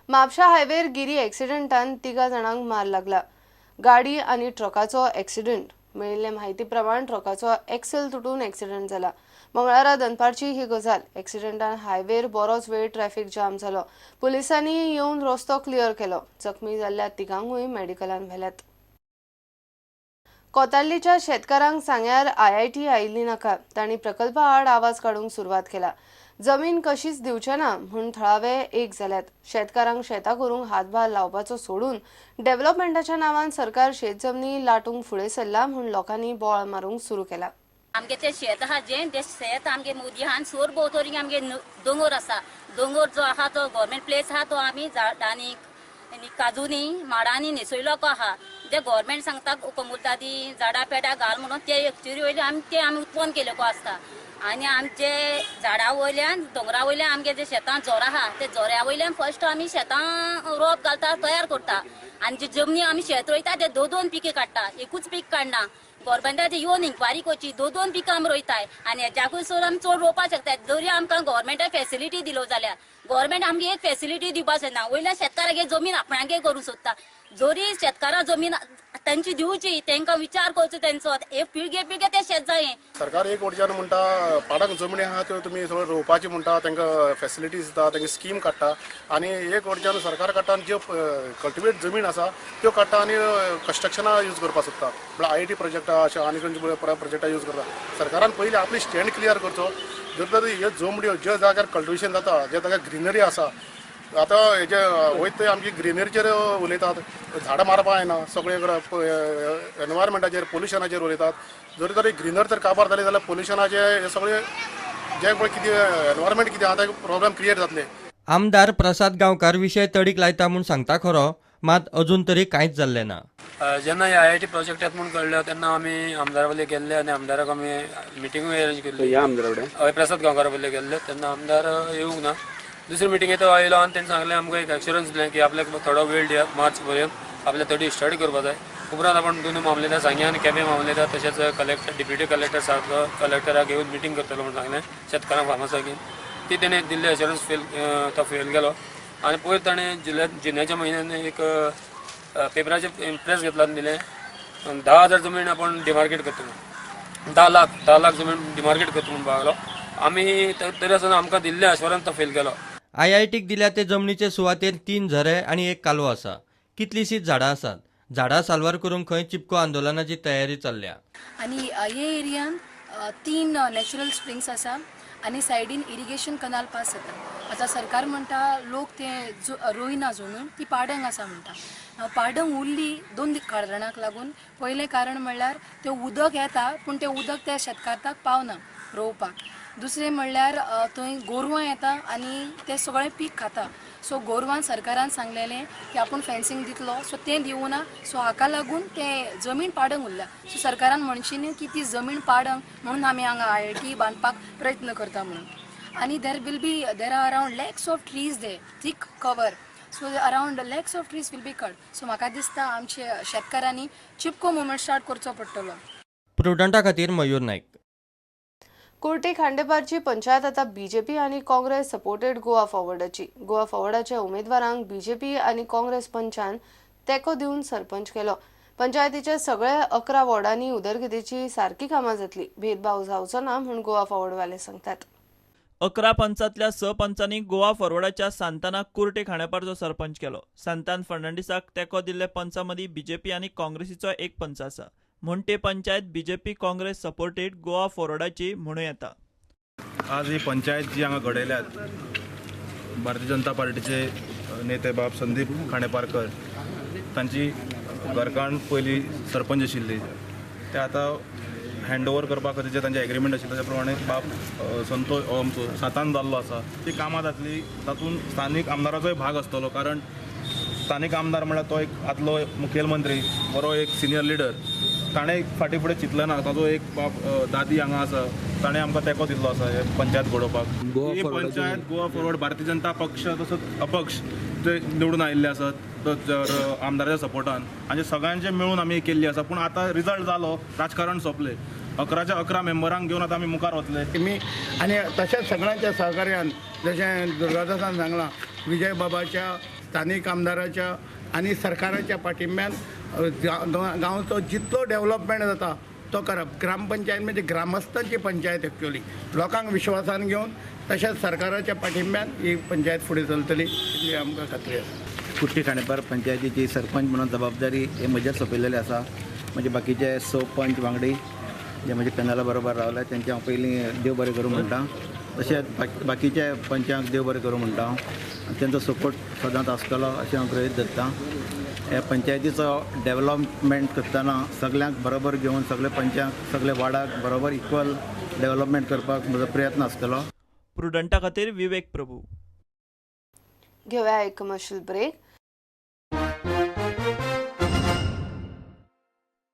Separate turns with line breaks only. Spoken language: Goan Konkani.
म्हापशा हायवेर गिरी एक्सिडेंटान 3 जाणांक मार लागला. गाडी आनी ट्रकाचो एक्सिडेंट. मेळिल्ले म्हायती प्रमाण ट्रकाचो एक्सेल तुटून एक्सिडेंट जाला. मंगळारा दनपारची ही गजाल. एक्सिडेंटान हायवेर बरोच वेळ ट्रॅफिक जाम जालो. पुलिसांनी येवन रस्तो क्लियर केलो. जखमी जाल्ल्या तिगांकूय मेडिकलान व्हेल्यात. कोतार्लीच्या शेतकारांक सांग्यार IIT आयिल्ली नाका. तांणी प्रकल्पा आड आवाज काडूंक सुरवात केला. जमीन कशीच दिवचे ना म्हूण थळावे एक जाल्यात. शेतकारांक शेतां करूंक हातभार लावपाचो सोडून डेव्हलपमेंटाच्या नांवान सरकार शेत जमनी लाटूंक फुडें सरला म्हूण लोकांनी बोवाळ मारूंक सुरू केला.
आमगे ते शेत आहा जें ते शेत आमगे मोदी आहा आनी सोर भोंवतणी आमगे दोंगर आसा. दोंगर जो आहा तो गव्हर्मेंट प्लेस आहा, तो आमी झाडांनी आनी काजूनी माडांनी न्हेसयलो आहा. जे गव्हर्मेंट सांगता कोमुलतादी झाडां पेडां घाल म्हणून ते एक्चुअली वयले आमी ते आमी उत्पन्न केलेको आसता. आनी आमचे झाडां वयल्यान दोंगरा वयल्यान आमगे जे शेतां जोर आहा ते जोऱ्या वयल्यान फर्स्ट आमी शेतां रोप घालता, तयार करता. आनी जे जमनी आमी शेत रोयता ते 2-2 पिकां काडटा, एकूच पीक काडना. गव्हर्मेंटाची येवन इन्क्वायरी करची, 2-2 पिकां आमी रोयताय आनी हेच्याकूय सोड आमी चड रोवपाक शकताय. जरी आमकां गव्हर्मेंटान फेसिलिटी दिलो जाल्यार गव्हर्मेंट आमकां एक फेसिलिटी दिवपाक शकना. वयल्यान शेतकारागे जमीन आपणागे करूंक सोदता. जरी शेतकारां जमीन तांची दिवची, तांकां विचार करचो तेंचो, एक पिळगे पिळगे ते शेत जाय.
सरकार एक वटच्यान म्हणटा पाडांक जमनी आहा त्यो तुमी सगळ्यो रोवपाची म्हणटा, तांकां फेसिलिटीज दिता, तांकां स्कीम काडटा. आनी एक वटच्यान सरकार काडटा आनी ज्यो कल्टिवेट जमीन आसा त्यो काडटा आनी कन्स्ट्रक्शना यूज करपाक सोदता. म्हळ्यार IIT प्रोजेक्टा अशें आनी खंयचे प्रोजेक्टा यूज करता. सरकारान पयलीं आपली स्टँड क्लियर करचो. जर तर ह्यो जमण्यो ज्या जाग्यार कल्टिवेशन जाता, ज्या जाग्यार ग्रिनरी आसा, आतां हेजे वयता थंय आमची ग्रिनरीचेर उलयतात, झाडां मारपाक जायना, सगळे कडेन एनवायरमेंटाचेर पोल्युशनाचेर उलयतात. जर तरी ग्रिनर तर काबार जाली जाल्यार पोल्युशनाचे हे सगळे जे पळय कितें एनवायरमेंट कितें आहा ते प्रॉब्लम क्रिएट जातले.
आमदार प्रसाद गांवकार विशय तडीक लायता म्हूण सांगता खरो, मात अजून तरी कांयच जाल्लें ना.
जेन्ना हे IIT project येता म्हूण कळ्ळें तेन्ना आमी आमदारा वयले गेल्ले आनी आमदाराक आमी मिटिंगूय अरेंज केल्ली.
ह्या आमदारा कडेन?
हय, प्रसाद गांवकारा वयले गेल्ले तेन्ना आमदार येवंक ना. दुसरी मिटिंगेक तो आयलो आनी तेणें सांगलें आमकां एक एश्योरन्स दिलें की आपल्याक थोडो वेळ दियात, मार्च पर्यंत आपल्या थोडी स्टडी करपाक जाय. उपरांत आपण दोनूय मामलेदार सांग्या आनी केपें मामलेदार तशेंच कलेक्टर, डिप्युटी कलेक्टर सारको कलेक्टराक घेवन मिटींग करतलो म्हूण सांगलें शेतकारांक फार्मासाक घेवन. ती तेणें दिल्ली एश्योरन्स फेल, तो फेल गेलो. आनी पयर ताणें जुन्याच्या म्हयन्यान एक पेपराचेर प्रेस घेतला आनी दिलें 10,000 जमीन आपण डिमार्केट करता म्हणून, 10 लाख जमीन डिमार्केट करता म्हणून लागलो. आमी तरी आसतना आमकां दिल्लें एश्योरन्स तो फेल गेलो.
IITक दिल्या ते जमनीचे सुवातेर 3 झरे आनी 1 कालवो आसा. कितलींशींच झाडां आसात. झाडां साल्वार करूंक खंय चिपको आंदोलनाची तयारी चल्ल्या.
आनी हे एरियान 3 नॅचरल स्प्रिंग्स आसा आनी सायडीन इरिगेशन कनाल पास जाता. आतां सरकार म्हणटा लोक ते रोयना जमीन, ती पाडंग आसा म्हणटा. पाडंग उरली 2 कारणाक लागून. पयलें कारण म्हणल्यार तें उदक येता पूण तें उदक त्या शेतकाराक पावना रोवपाक. दुसरें म्हणल्यार थंय गोरवां येता आनी तें सगळें पीक खाता. सो गोरवान सरकारान सांगलेलें की आपूण फेन्सिंग दितलो, सो तें दिवना. सो हाका लागून तें जमीन पाडंग उरल्या. सो सरकारान म्हणची न्ही की ती जमीन पाडंग म्हणून आमी हांगा IIT बांदपाक प्रयत्न करता म्हणून. आनी there are around lakhs of trees they thick cover. So around lakhs of trees will be cut. So म्हाका दिसता आमचे शेतकारांनी चिपको मुवमेंट स्टार्ट करचो पडटलो.
प्रुडंटा खातीर मयूर नायक.
कुर्टी खांडेपारची पंचायत आता बीजेपी आनी काँग्रेस सपोर्टेड गोवा फॉरवर्डाची. गोवा फॉरवर्डाच्या उमेदवारांक बीजेपी आनी काँग्रेस पंचान तेंको दिवन सरपंच केलो. पंचायतीच्या सगळ्या 11 वॉर्डांनी उदरगतीची सारकी कामां जातली, भेदभाव जावचो ना म्हूण गोवा फॉरवर्डवाले सांगतात.
11 पंचांतल्या 6 पंचांनी गोवा फॉरवर्डाच्या सांतानाक कुर्टे खांडेपारचो सरपंच केलो. सांतान फर्नांडीसाक तेंको दिल्ले पंचां मदीं बीजेपी आनी काँग्रेसीचो एक पंच आसा म्हूण ते पंचायत बीजेपी काँग्रेस सपोर्टेड गोवा फॉरवर्डाची म्हणूं येता.
आज ही पंचायत जी हांगा घडयल्यात भारतीय जनता पार्टीचे नेते बाब संदीप खांडेपारकर तांची घरकान्न पयलीं सरपंच आशिल्ली, ते आतां हँड ओवर करपा खातीर जे तांचे एग्रीमेंट आशिल्ले त्या प्रमाणे बाब संतोष आमचो सातान जाल्लो आसा. ती कामां जातली तातूंत स्थानीक आमदाराचोय भाग आसतलो, कारण स्थानीक आमदार म्हळ्यार तो एक आदलो मुखेलमंत्री, बरो एक सिनियर लिडर. ताणें फाटीं फुडें चिंतलें ना. ताजो एक बाब दादी हांगा आसा, ताणें आमकां तेंको दिल्लो आसा हे पंचायत घडोवपाक. ही पंचायत गोवा फॉरवर्ड, भारतीय जनता पक्ष तसोच अपक्ष जे निवडून आयिल्ले आसात आमदाराच्या सपोर्टान आनी सगळ्यांचे मेळून आमी केल्ली आसा. पूण आतां रिजल्ट जालो, राजकारण सोंपलें. 11च्या 11 मेंबरांक घेवन आतां आमी मुखार वतले.
आमी आनी तशेंच सगळ्यांच्या सहकार्यान, जशें दुर्गादासान सांगलां, विजय बाबाच्या
स्थानीक आमदाराच्या आनी सरकाराच्या पाठिंब्यान गांवचो जितलो डेव्हलपमेंट जाता तो करप. ग्रामपंचायत म्हणजे ग्रामस्थांची पंचायत एक्चुअली लोकांक विश्वासान घेवन तशेंच सरकाराच्या पाठिंब्यान ही पंचायत फुडें चलतली इतली आमकां खात्री आसा.
कुट्टी खांडेपार पंचायतीची सरपंच म्हणून जबाबदारी हे म्हजेर सोंपयलेली आसा. म्हणजे बाकीचे स पंच वांगडी जे म्हजे पॅनला बरोबर रावले तेंचे हांव पयलीं देव बरें करूं म्हणटा, तशेंच बाकीच्या पंचांक देव बरें करूं म्हणटा हांव. तेंचो सपोर्ट सदांच आसतलो अशें हांव गृहीत धरता. ह्या पंचायतीचो डेवलपमेंट करतना सगल्यांक बरोबर घेवन सगळे पंचांक सगळे वार्डाक बरोबर इक्वल डेवलपमेंट करपाक म्हजो प्रयत्न आसतलो.
प्रुडंटा खातीर विवेक प्रभू.
घेवया एक कमर्शियल ब्रेक.